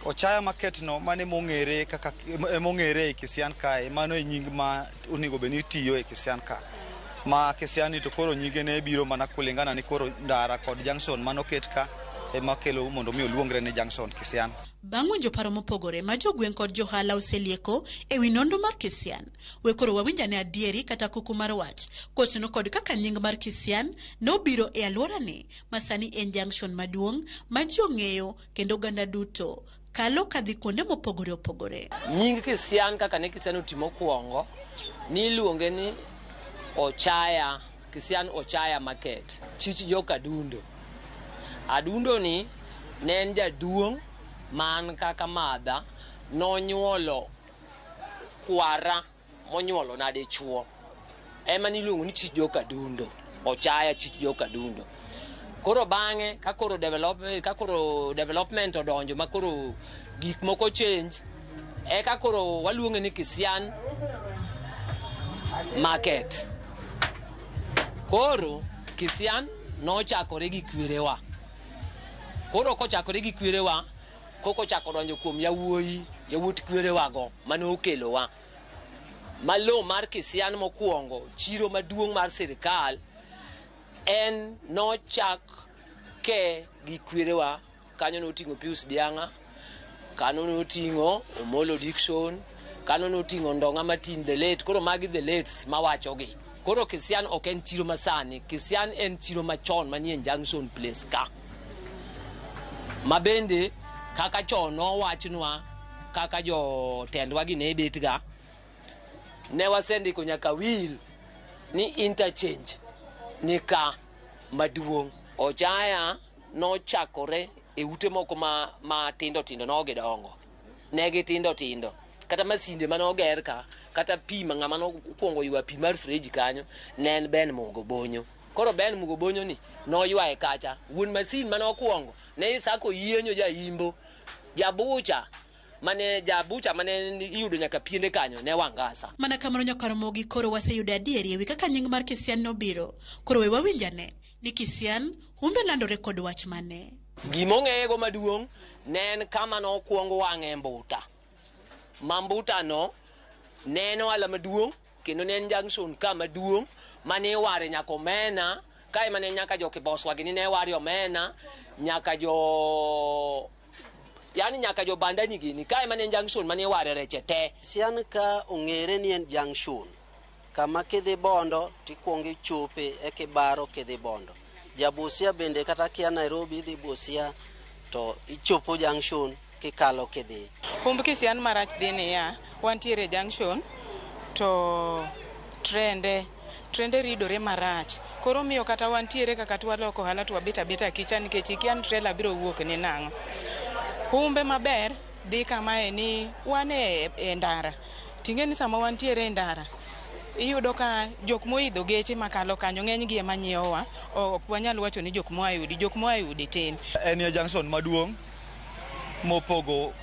Ochaya Market no mano emong'ere kaka emong'ere ei Kisian kae, mano e nying ma onego bed ni itiyo e Kisian ka. Ma Kisian ni to koro nyinge ne biro mana kulingana ni koro ndara kod junction manoket ka ema kelo mondo mi oluongre ni junction Kisian. Bang' winjo paro mopogore ma jogweng' kod johala oselieko e wi nonro mar Kisian, we koro wawinj ane adieri kata kuku mar wach kotenore kod kaka nying mar Kisian nobiro e alworani ma sani en junction maduong' ma ji ong'eyo kendo oganda duto kalo kadhi kuonde mopogore opogore. Nying Kisian kaka ne Kisian oti mokwongo, niluonge ni Ochaya, Kisian Ochaya Market, chich joka Adundo. Adundo ni ne en jaduong' man kaka madha nonyuolo kwara monyuolo na dichuo. Ema niluongo ni chich joka Adundo, Ochaya chich joka Adundo. Koro bang'e ka koro development odonjo ma koro gik moko change, eka koro waluonge ni Kisian Market. Koro Kisian nochakore gi kwerewa. Koro kochakore gi kwerewa, koko ochako donjo kuom yawuoyi, yawuot kwerewago mane okelowa. Ma lo mar Kisian mokwongo, chiro maduong' mar sirikal, en nochak ke gi kwerewa. Kanyo noting'o Pius Diang'a, kanyo noting'o Omolo Dickson, kanyo noting'o Ndong'a Martin the late. Koro magi the lates mawachogi. Koro Kisian ok en chiro masani, Kisian en chiro machon manie Junction Place ka. Ma bende kaka chon nowachnwa kaka jotendwa gi ne bet ga, ne wasendiko nyaka will ni interchange ni ka maduong'. Ochaya nochakore e ute moko ma tindo tindo nogidongo. Ne gitindo tindo. Kata masinde manoger ka, kata pi ma ng'ama nokwongo ywa pi mar fridge kanyo, ne en Ben Mugo Bonyo. Koro Ben Mugo Bonyo ni noywaye kacha. Wuon masin manokwongo ne Isako Yienyo jaimbo. Jabucha mane jabucha mane iyudo nyaka piende kanyo ne Wangasa. Mana kamano nyakaramogi koro waseyudo adieri ewi kaka nying mar Kisian nobiro. Koro we wawinj ane ni Kisian humbe landore kod wach mane. Gimong'eyego maduong' ne en kama nokwong wang'e mbuta. Ma mbuta no ne en ohala maduong' kendo ne en junction ka maduong' mane iware nyaka omena kae mane nyaka jo Kiboswa gini ne ware omena nyaka jo yani nyaka jo Bandani gini kae mane en junction mane iware reche te. Kisian ka ong'ere ni en junction kama kidhi Bondo tikuongo ichope eka ibaro kidhi Bondo. Ja Busia bende kata kia Nairobi idhi Busia to ichopo junction kikalo kidhi. Humb Kisian marach dhi niya, wantiere junction to trende ridore marach. Koro miyo kata wantiere kaka twaloko ohala to wabet abeta kicha nikech ikia ni trailer biro wuok ni nang'o. Humbe maber dhi kamae ni wan e ndara. Ting'e ni sama wantiere e ndara, iyudo ka jok moidho geche makalo kanyo ng'eny gi ema nyiewowa. Ok wanyal wacho ni jok moa e udi, jok moa e udi tin. En e junction maduong' mopogo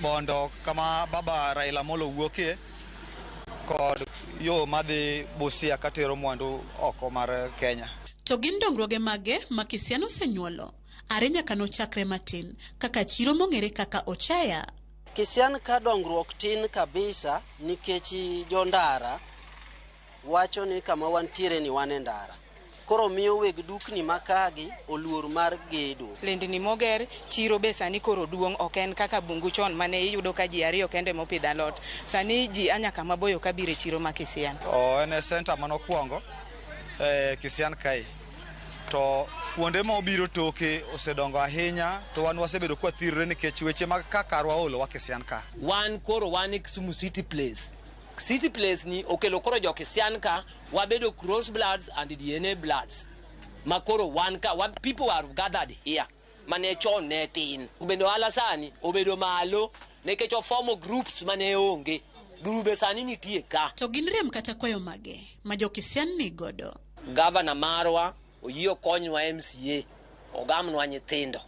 Bondo kama baba Raila Amolo wuokie kod yo madhi Busia katero mwandu oko mar Kenya. To gin dongruoge mage ma Kisian osenyuolo? Are nyaka nochakre matin kaka chiro mong'ere kaka Ochaya. Kisian ka dongruok tin kabisa nikech jo ndara wacho ni kama wantiere ni wan e ndara. Koro miyo weg dukni makagi oluor mar gedo. Lendni moger, chiro be sani koro duong' ok en kaka bungu chon mane iyudo ka ji ariyo kende mopidho alot. Sani ji a nyaka maboyo kabiro e chiro ma Kisian. En e center manokwongo e Kisian kae. To kuonde ma obiro toke osedongo ahinya to wan wasebedo kwathirre nikech weche mag ka karwa oolowa Kisian ka. Wan koro wan e Kisumu City Place. City Place ni okelo koro jo Kisian ka wabedo cross bloods and DNA bloods. Ma koro wan ka people are gathered here. Mane chon ne tin. Bende ohala sani obedo malo nikech ofomo groups mane onge. Grube sani nitie ka. To gin rem kata kwayo mage ma jo Kisian ni godo? Gavana marwa Oyie okonywa MCA ogamnwa nyithindo.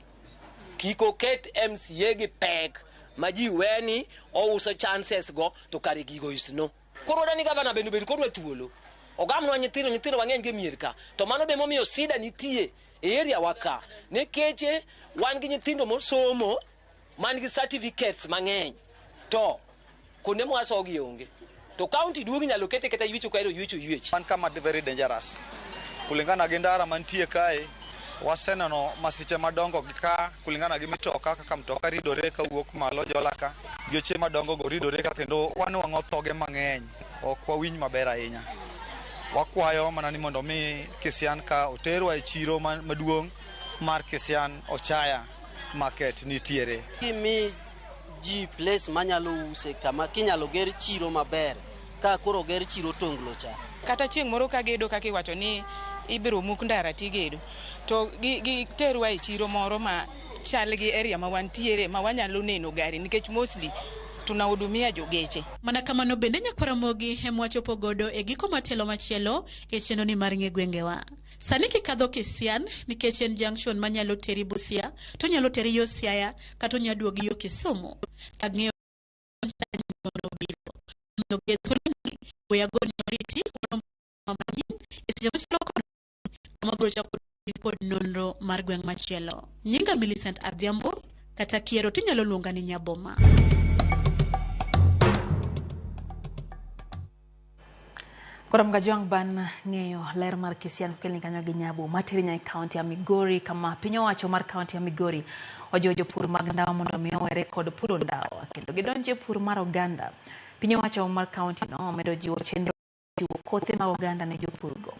Kik oket MCA gi pek ma ji weni ouso chances go to kare gigo is no. Koro dani gavana bende obed kodwa thuolo. Ogamnwa nyithindo, nyithindo mang'eny gi mier ka. To mano be momiyo sida nitie e area wa ka. Nikech wan gi nyithindo mosomo man gi certificates mang'eny. To kuonde mwasogi onge. To county duong' inyalo kete kata ywecho kaero ywecho ywech. Wan kama very dangerous. Kulingana gi ndara mantie kae, waseneno masiche madongo gi ka kulingana gi mitoka kaka mtoka ridore kawuok malo jola ka. Geche madongo go ridore ka kendo wanwang'o thoge mang'eny. Ok wawinj maber ahinya. Wakwayo mana ni mondo mi Kisian ka oterwa e chiro maduong' mar Kisian Ochaya Market nitiere. Gimi ji place manyalo use kama kinyalo ger chiro maber ka koro ger chiro tonglo cha. Kata chieng' moro ka gedo kaka iwacho ni ibiro muk ndara tigedo to gi terwa e chiro moro ma chal gi area ma wantiere ma wanyalo neno gari nikech mostly tunahudumia jogeche. Mana kamano bende nyakwaramogi ema wachopo godo e giko matelo machielo e chenro ni mar ng'e gwengewa. Sani kikadho Kisian nikech en junction manyalo teri Busia to nyalo teri yo Siaya kata onya duogi yo Kisumu. Tag ng'eyo kod nonro mar gweng' machielo. Nyinga Millicent Adhiambo kata kiero tinyalo luonga ni Nyaboma. Koro Mgajwang' ban ng'eyo ler mar Kisian kokelni kanyo gi Nyabo materi nyaka e kaunti ya Migori kama piny owacho mar kaunti ya Migori ojiwo jopur mag ndawa mondo mi owere kod puro ndawa kendo gidonji e pur mar oganda. Piny owacho mar kaunti no omedo jiwo chenro chiwo kothe mag oganda ne jopurgo.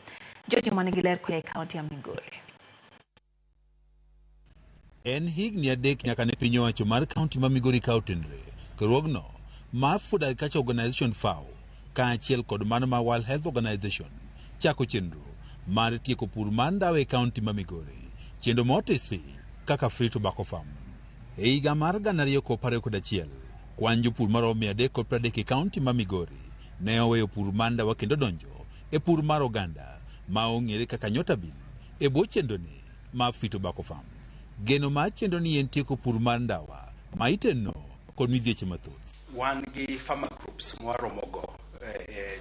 George manigi ler koa e kaunti ya Migori. En higni 3 nyaka ne piny owacho mar kaunti ma Migori ka otenre riwruogno mar Food Agriculture Organization FAO kaachiel kod mano mar World Health Organization chako chenro mar tieko pur mar ndawa e kaunti ma Migori, chenro motisi kaka Free Tobacco Farm. E higa mar 2021, kwan jopur maromo 330 e kaunti ma Migori ne oweyo pur mar ndawa kendo donjo e pur mar oganda ma ong'ere kaka Nyota Bill e bwo chenroni mar Free Tobacco Farm. Geno mar chenro ni en tieko pur mar ndawa ma iteno kod midhieche mathoth. Wan gi farmer groups mwaromogo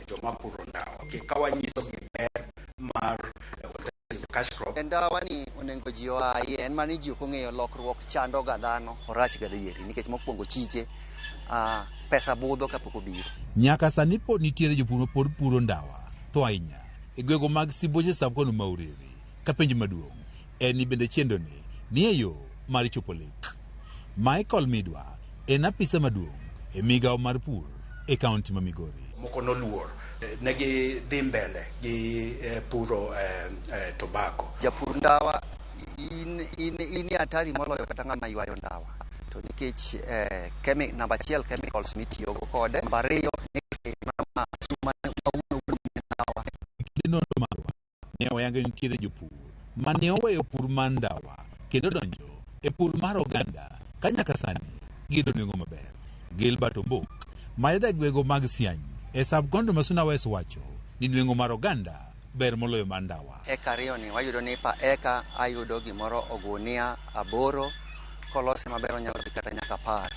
joma puro ndawa ka wanyiso gi ber mar alternative cash crop. Ndawa ni onego ji oaye en mana ni ji ok ong'eyo lokruok chando ga dhano. Orach ga adieri nikech mokwongo chiche pesa budho kapok obiro. Nyaka sani pod nitiere jopur ma pod puro ndawa to ahinya e gwenge mag Sibuoche sub-county ma Uriri. Ka penjo maduong' en ni bende chenro ni ni e yo mar chopo lek. Michael Midwa en apisa maduong' e migawo mar pur e kaunti ma Migori. Moko noluor ne gi dhi mbele gi puro tobacco. Japur ndawa in hatari moloyo kata ng'ama ywayo ndawa. To nikech namba 1 chemicals mitiyogo kode, namba 2 ni ndawa. Kinde nonro marwa ne oyango ni nitiere jopur mane oweyo pur mar ndawa kendo donjo e pur mar oganda ka nyaka sani giyudo nengo maber. Gilbert Ombok ma jadak gwenge mag Siany e sub-county ma Suna West wacho ni nweng'o mar oganda ber moloyo mar ndawa. Eka 2 ni wayudo ni pa eka ayudo gimoro ogunia 8 kolose maber onyalo dhi kata nyaka 10.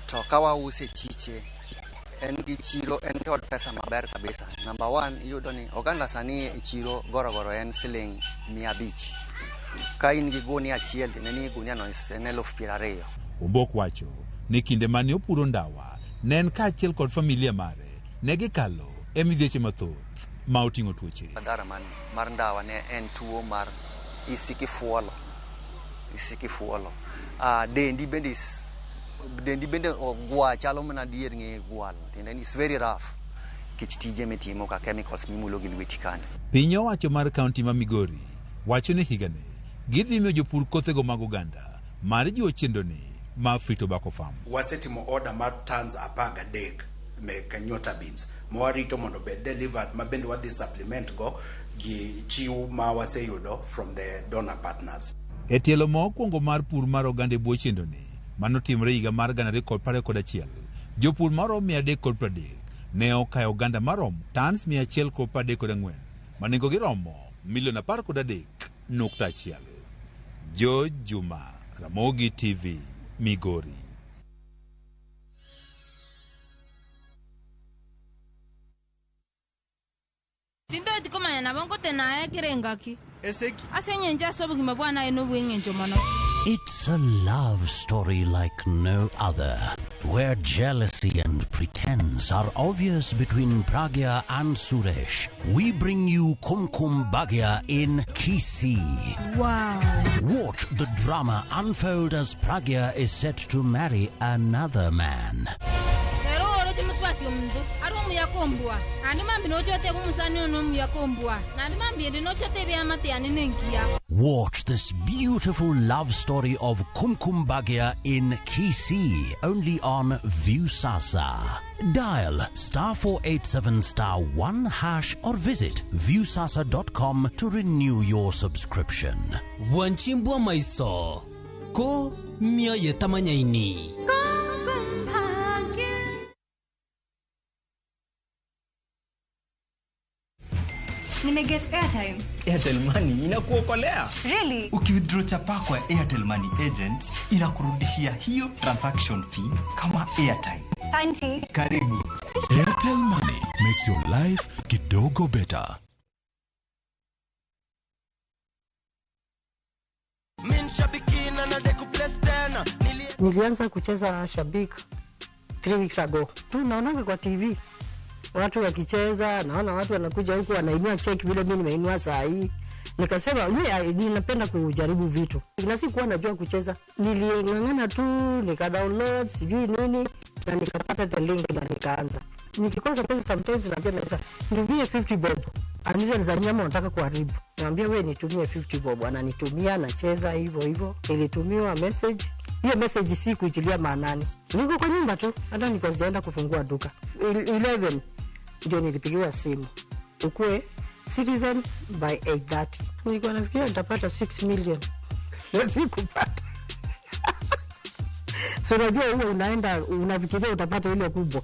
To ka wause chiche en gi chiro en kod pesa maber kabisa. Namba 1 iyudo ni oganda sani e chiro gorogoro en siling 500. Ka in gi gunia 1 tiende ni gunia no en 20,000. Ombok wacho ni kinde mane opuro ndawa ne en kaachiel kod familia mare ne gikalo e midhieche mathoth ma oting'o tuoche. Madhara mar ndawa ne en tuo mar isikifuolo. Dendi bende ogwa chalo mana dier ng'e gwal. Tiende ni it's very rough. Nikech tije mitimo ka chemicals mimulo gi lweti kande. Piny owacho mar kaunti ma Migori wacho ni higani gidhi miyo jopur kothego mag oganda mar jiwo chenroni mar Free Tobacco Farm. Wasetimo order mar tons 13 mek Nyota beans ma warito mondo obed delivered ma bende wadhi supplement go gi chiw ma waseyudo from the donor partners. E tielo ma okwongo mar pur mar oganda e bwo chenroni manotimore higa mar 2021, jopur maromo 330 ne okayo oganda maromo tons 134 ma nengogi romo milion 13 nukta 1. George Juma, Ramogi TV, Migori. Tindoti komanya nabo nkotenaye kirengaki Eseki. Ase eng'encho ase obogima bwa naye nobweng'encho mono. It's a love story like no other, where jealousy and pretense are obvious between Pragya and Suresh. We bring you Kumkum Bhagya in Kisii. Wow. Watch the drama unfold as Pragya is set to marry another man. Pero oroche muswati omuntu ari omuyakombwa andi mambi nochoteba omusani ono omuyakombwa nandi mambi endi nochoteba eamate yane nenkiya. Watch this beautiful love story of Kumkum Bhagya in Kisii, only on Viusasa. Dial *487*1# or visit viusasa.com to renew your subscription. Bwanchimbwa maiso ko mioyo tamanyaini. Nimeget airtime. Airtel Money inakuokolea. Really? Ukiwithdraw chapa kwa Airtel Money agent inakurudishia hiyo transaction fee kama airtime. Thank you. Karibu. Airtel Money makes your life kidogo better. Nilianza kucheza Shabik 3 weeks ago. Tu naonanga kwa TV watu wakicheza, naona watu wanakuja huku wanainua check vile mimi nimeinua saa hii. Nikasema mimi ninapenda kujaribu vitu. Na sikuwa najua kucheza. Niling'ang'ana tu, nika download sijui nini na nikapata the link na nikaanza. Nikikosa pesa sometimes naambia naweza nitumie 50 bob. Anaweza nizania ama unataka kuharibu. Niambia wewe nitumie 50 bob, ananitumia nacheza hivyo hivyo. Nilitumiwa message. Hiyo message si kuitilia maanani. Niko kwa nyumba tu, hata nilikuwa sijaenda kufungua duka. 11 ndio nilipigiwa simu. Ukue Citizen by 8:30. Nilikuwa nafikiria nitapata 6 million. Na sikupata. So unajua huwa unaenda unafikiria utapata ile kubwa.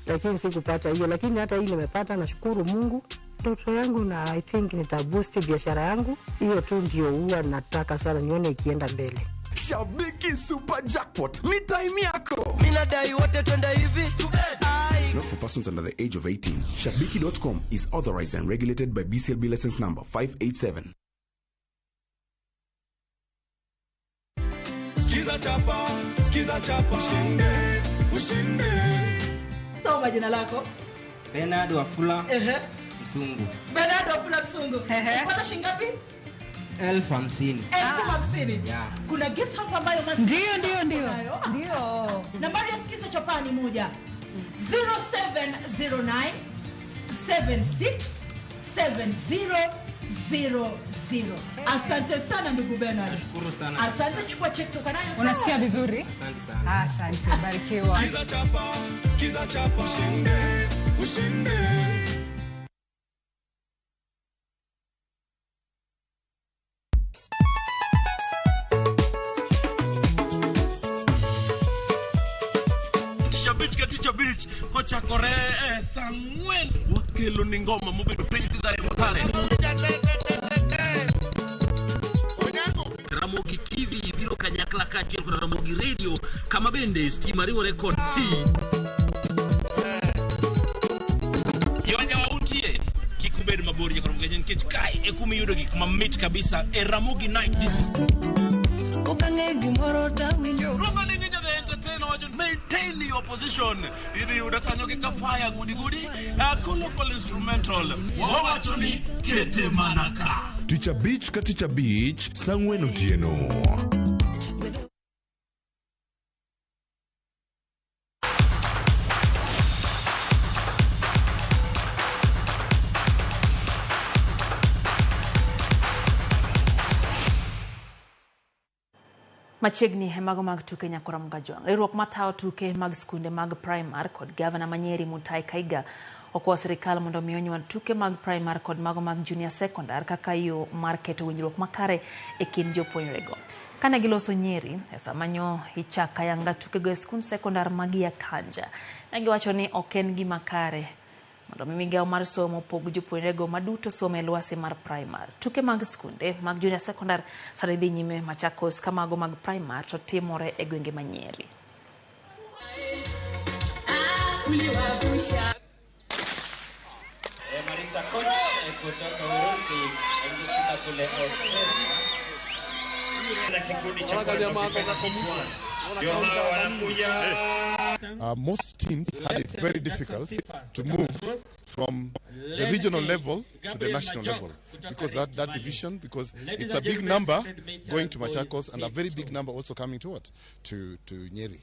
Lakini sikupata hiyo, lakini hata hii nimepata, nashukuru Mungu. Ndoto yangu na I think nitaboost biashara yangu. Hiyo tu ndio huwa nataka sana nione ikienda mbele. Shabiki Super Jackpot ni time yako. Mimi nadai wote twende hivi. Not for persons under the age of 18. Shabiki.com is authorized and regulated by BCLB license number 587. Skiza chapa, skiza chapa, ushinde, ushinde. Soma jina lako. Bernard Wafula. Msungu. Bernard Wafula Msungu. Upata shilingi ngapi? 50,000. 50,000. Yeah. Kuna gift hapa ambayo Ndio, ndio, ndio. Ndio. Nambari ya Skiza Chapa ni 1. 0709 76 70 00. Asante sana ndugu Bernard. Nashukuru sana. Asante, chukua check toka nayo. Unasikia vizuri? Asante sana. Asante, barikiwa. Skiza chapa, skiza chapa, ushinde, ushinde. Teacher Beach kochakore saa 4 wakelo ni ngoma mobedo piny design makare. Ramogi TV biro kanyakla kaachiel kod Ramogi Radio kama bende stima riwore kod pi. Yonya untie kik ubed mabor nyaka Ramogi nikech kae e kuma iyudo gik mamit kabisa e Ramogi Night Disco. Okang'e gimoro tawinjo. Ruoth ni Ninja the Entertainer wacho maintain your position. Idhi yudo kanyo gi kafaya gudi gudi. Local instrumental. Wawacho ni kete mana ka. Tich abich ka tich abich, saa 4 otieno. Machiegni e mago mag tuke nyakora Mgajwang'. Riwruok matayo tuke mag skunde mag primar kod gavana ma Nyeri Mutahi Kahiga okwayo sirikal mondo mi onywand tuke mag primar kod mago mag junior secondar kaka yo mar keto winjruok makare e kind jopuonjrego. Kane giloso Nyeri e sama nyo ichako ayanga tukego e skund sekondar mag Yakanja, ne giwacho ni ok en gima kare mondo mi migawo mar somo pog jopuonjrego maduto somo e lwasi mar primar. Tuke mag skunde mag junior secondary sani dhi nyime Machakos ka mago mag primar to timore e gwenge ma Nyeri. Marita Koch kutoka Urusi alishinda kule Australia. Na kikundi cha ndio hao wanakuja. Most teams had it very difficult to move from the regional level to the national level because that division, because it's a big number going to Machakos and a very big number also coming to what? To Nyeri.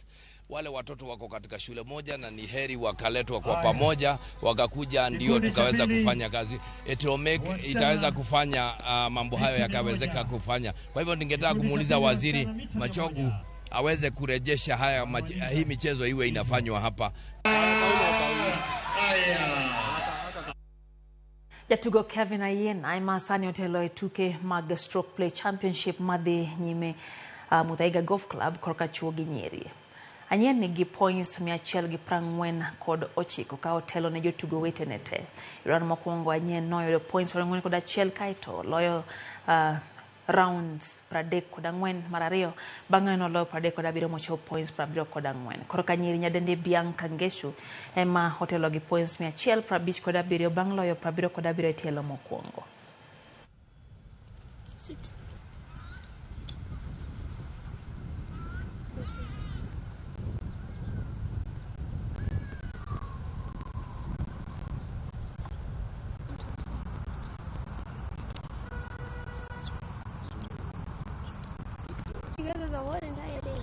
Wale watoto wako katika shule moja na ni heri wakaletwa kwa pamoja, wakakuja ndio tukaweza kufanya kazi. It will make, itaweza kufanya mambo hayo yakawezeka kufanya. Kwa hivyo ningetaka kumuuliza Waziri Machogu aweze kurejesha haya hii michezo iwe inafanywa hapa. Jatugo Kevin Ayena ema sani otelo e tuke mag Stroke Play Championship madhi nyime Muthaiga Golf Club korka chuo gi Nyeri. Anyien nigi points 149 ka otelo ne jotugo wetene te. Round mokwongo Anyien noyudo points 41 kaeto loyo rounds 34 mar ariyo, bang'e noloyo 37 mochopo points 74. Korka Nyeri nyadendi Bianca Ngeshu ema otelo gi points 157 bang' loyo 77 e tielo mokwongo. Together the whole entire day.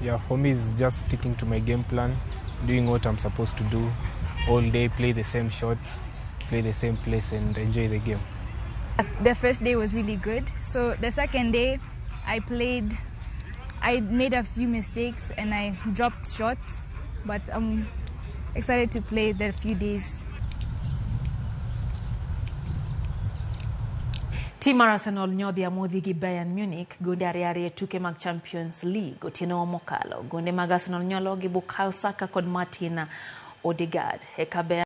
Yeah, for me it's just sticking to my game plan, doing what I'm supposed to do all day, play the same shots, play the same place and enjoy the game. The first day was really good. So the second day I played, I made a few mistakes and I dropped shots, but I'm excited to play the few days. Team Arsenal nyodhi amodhi gi Bayern Munich gonde ariyo e tuke mag Champions League otieno mokalo. Gonde mag Arsenal nyolo gi Bukayo Saka kod Martin Odegaard. Eka Bayern